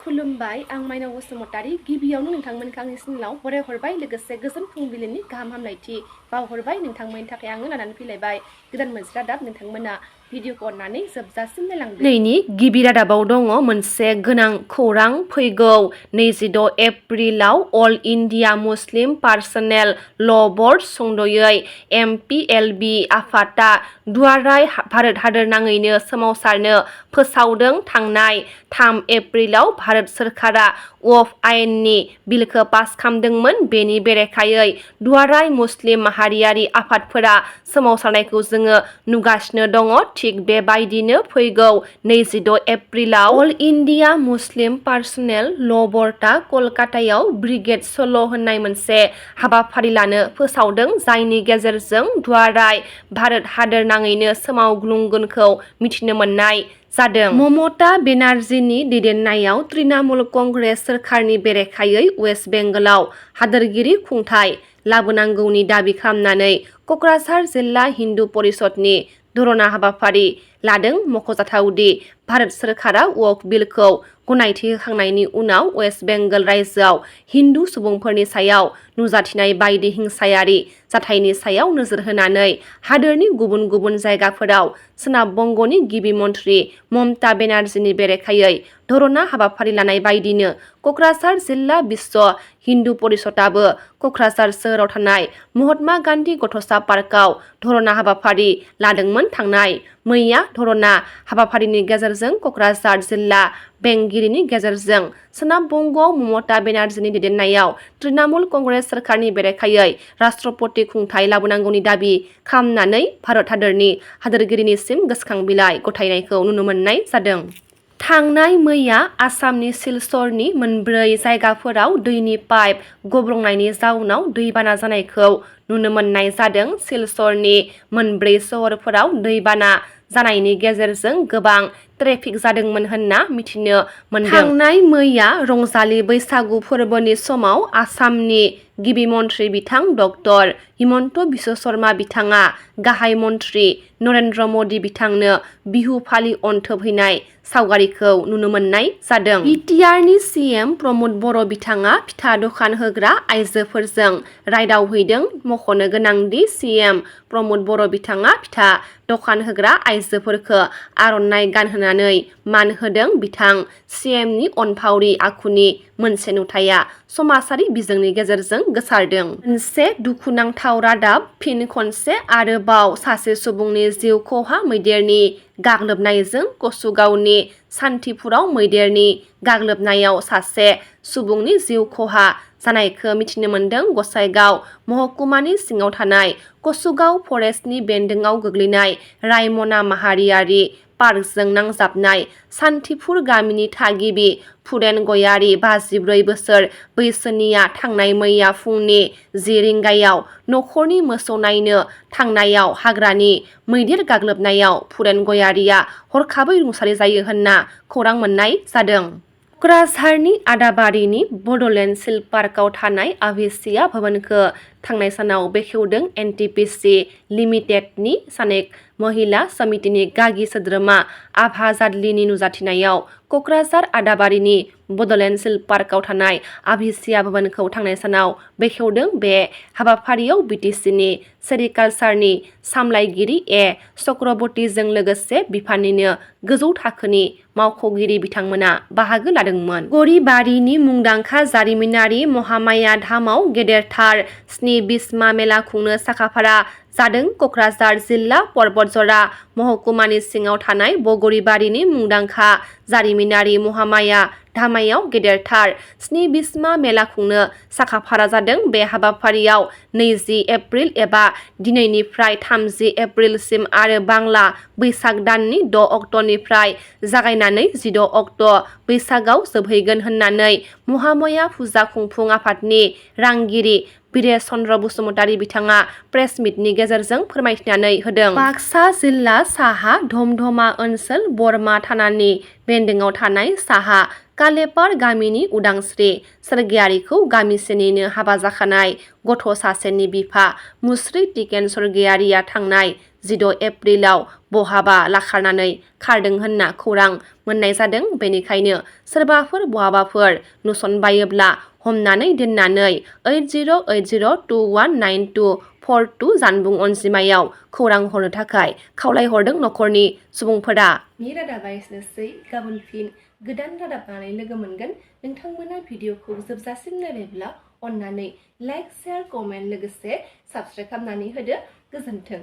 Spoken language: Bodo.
खुलुमबाय आं माइनाव बसुमतारी गिबियावनो नोंथांमोनखौ आंनि चेनेलाव बराय हरबाय लोगोसे गोजोन फुंबिलिनि गाहाम हामलायथि बावहरबाय नोंथांमोननि थाखाय आङो लानानै फैलायबाय गोदान मोनसे रादाब नोंथांमोना भिडिअखौ अननानै जोबजासिम नायलांदो। दिनैनि गिबि रादाबाव दङ मोनसे गोनां खौरां फैगौ 26 एप्रिलाव अल इन्डिया मुस्लिम पार्सनेल ल बर्ड सुंद'यै MPLB आफादा दुलाराय भारत हादोरनाङैनो सोमावसारनो फोसावदों। थांनाय 3 एप्रिलाव भारत सोरखारा वक्फ आयेननि बिलखौ पास खालामदोंमोन। बेनि बेरेखायै दुलाराय मुस्लिम माहारियारि आफादफोरा सोमावसारनायखौ जोङो नुगासिनो दङ। थिग बेबायदिनो फैगौ 26 एप्रिलाव अल इन्डिया मुस्लिम पार्सनेल ल बर्डआ कलकातायाव ब्रिगेड सल' होननाय मोनसे हाबाफारि लानो फोसावदों, जायनि गेजेरजों दुलाराय भारत हादोरनाङैनो सोमावग्लुंगोनखौ मिथिनो मोननाय जादों। ममता बेनार्जीनि दैदेननायाव तृणमूल कंग्रेस सोरखारनि बेरेखायै वेस्ट बेंगलाव हादोरगिरि खुंथाय लाबोनांगौनि दाबि खालामनानै क'क्राझार जिल्ला हिन्दु परिषदनि धरना हाबाफारि लादों। मख'जाथावदि भारत सोरखारा वक्फ बिलखौ गनायथि होखांनायनि उनाव वेस्ट बेंगल रायजोआव हिन्दु सुबुंफोरनि सायाव नुजाथिनाय बायदि हिंसायारि जाथायनि सायाव नोजोर होनानै हादोरनि गुबुन गुबुन जायगाफोराव सोनाब बंग'नि गिबि मन्थ्रि ममता बेनार्जीनि बेरेखायै धरना हाबाफारि लानाय बायदिनो क'क्राझार जिल्ला बिश्व हिन्दु परिषदआबो क'क्राझार सोहोराव थानाय महात्मा गान्धी गथ'सा पार्कआव धरना हाबाफारि लादोंमोन। थांनाय मैया धरना हाबाफारिनि गेजेरजों क'क्राझार जिल्ला बेंगिरिनि गेजेरजों सोनाब बंग'आव ममता बेनार्जीनि दैदेननायाव तृणमूल कंग्रेस सोरखारनि बेरेखायै राष्ट्रपति खुंथाय लाबोनांगौनि दाबि खालामनानै भारत हादोरनि हादोरगिरिनिसिम गोसोखां बिलाइ गथायनायखौ नुनो मोननाय जादों। थांनाय मैया आसामनि सिलचरनि मोनब्रै जायगाफोराव दैनि पाइप गब्लंनायनि जाउनाव दैबाना जानायखौ नुनो मोननाय जादों। सिलचरनि मोनब्रै सहरफोराव दैबाना जानायनि गेजेरजों गोबां ट्रेफिक जादोंमोन होनना मिथिनो मोनदों। थांनाय मैया रंजालि बैसागु फोरबोनि समाव आसामनि गिबि मन्थ्रि बिथां डक्टर हिमन्त बिश्व शर्मा बिथाङा गाहाय मन्थ्रि नरेन्द्र मदि बिथांनो बिहु फालि अनथोब हैनाय सावगारिखौ नुनो मोननाय जादों। बिटिआरनि CM प्रमद बर' बिथाङा फिथा दखान होग्रा आइजोफोरजों रायदावहैदों। मख'नो गोनांदि CM प्रमद बर' बिथाङा फिथा दखान होग्रा आइजोफोरखौ आर'नाइ गानहोनानै मान होदों। बिथां CMनि अनफावरि आखुनि मोनसे नुथाया समाजारि बिजोंनि गेजेरजों गोसारदों। मोनसे दुखुनांथाव रादाब फिन खनसे आरोबाव सासे सुबुंनि जिउ खहा मैदेरनि गाग्लोबनायजों कसुगावनि सान्थिपुराव मैदेरनि गाग्लोबनायाव सासे सुबुंनि जिउ खहा जानायखौ मिथिनो मोनदों। गसाइगाव महकुमानि सिङाव थानाय कसुगाव फरेस्टनि बेन्दोंआव गोग्लैनाय रायमना माहारियारि पार्कजों नांजाबनाय सान्थिपुर गामिनि थागिबि फुरेन गयारी 54 बोसोर बैसोनिया थांनाय मैया फुंनि 10 रिंगायाव नखरनि मोसौ नायनो थांनायाव हाग्रानि मैदेर गाग्लोबनायाव फुरेन गयारीया हरखाबै रुंसारि जायो होनना खौरां मोननाय जादों। क'क्राझारनि आदाबारिनि बड'लेण्ड सिल्क पार्कआव थानाय आभिसिया भवनखौ थांनाय सानाव बेखेवदों। NTPC लिमिटेडनि सानै महिला समितिनि गागि सोद्रोमा आभा जादलिनि नुजाथिनायाव क'क्राझार आदाबारिनि बड'लेण्ड सिल्क पार्कआव थानाय आभिसिया भवनखौ थांनाय सानाव बेखेवदों। बे हाबाफारियाव BTCनि सेरिकालचारनि सामलायगिरि A चक्रबर्तीजों लोगोसे बिफाननिनो गोजौ थाखोनि मावख'गिरि बिथांमोना बाहागो लादोंमोन। गरिबारिनि मुंदांखा जारिमिनारि महामाया धामआव गेदेरथार 7 बिस्मा मेला खुंनो साखाफारा जादों। क'क्राझार जिल्ला परबतजरा महकुमानि सिङाव थानाय बगरिबारिनि मुंदांखा जारिमिनारि महामाया धामायाव गेदेरथार 7 बिस्मा मेला खुंनो साखाफारा जादों। बे हाबाफारियाव 20 एप्रिल एबा दिनैनिफ्राय 30 एप्रिलसिम आरो बांला बैसाग दाननि 6 अक्ट'निफ्राय जागायनानै 16 अक्ट' बैसागआव जोबहैगोन होननानै महामाया फुजा खुंफुं आफादनि रांगिरि बिरेश चन्द्र बसुमतारी बिथाङा प्रेस मिटनि गेजेरजों फोरमायथिनानै होदों। बाक्सा जिल्ला साहा धमधमा ओनसोल बरमा थानानि बेन्दोंआव थानाय साहा कालेपार गामिनि उदांस्रि सोरगियारिखौ गामिसेनिनो हाबा जाखानाय गथ' सासेनि बिफा मुस्रि टिकेन सोरगियारिया थांनाय 16 एप्रिलाव बहाबा लाखारनानै खारदों होनना खौरां मोननाय जादों। बेनिखायनो सोरबाफोर बहाबाफोर नुसनबायोब्ला हमनानै दोननानै 8080219242 जानबुं अनजिमायाव खौरां हरनो थाखाय खावलायहरदों नखरनि सुबुंफोरा। रादाबा एसेनोसै, गाबोन फिन गोदान रादाब लानानै लोगो मोनगोन। नोंथांमोना भिडिअखौ जोबजासिम नायबायब्ला अन्नानै लाइक, शेयार, कमेन्ट लोगोसे साबस्क्राइब खालामनानै होदो। गोजोन्थों।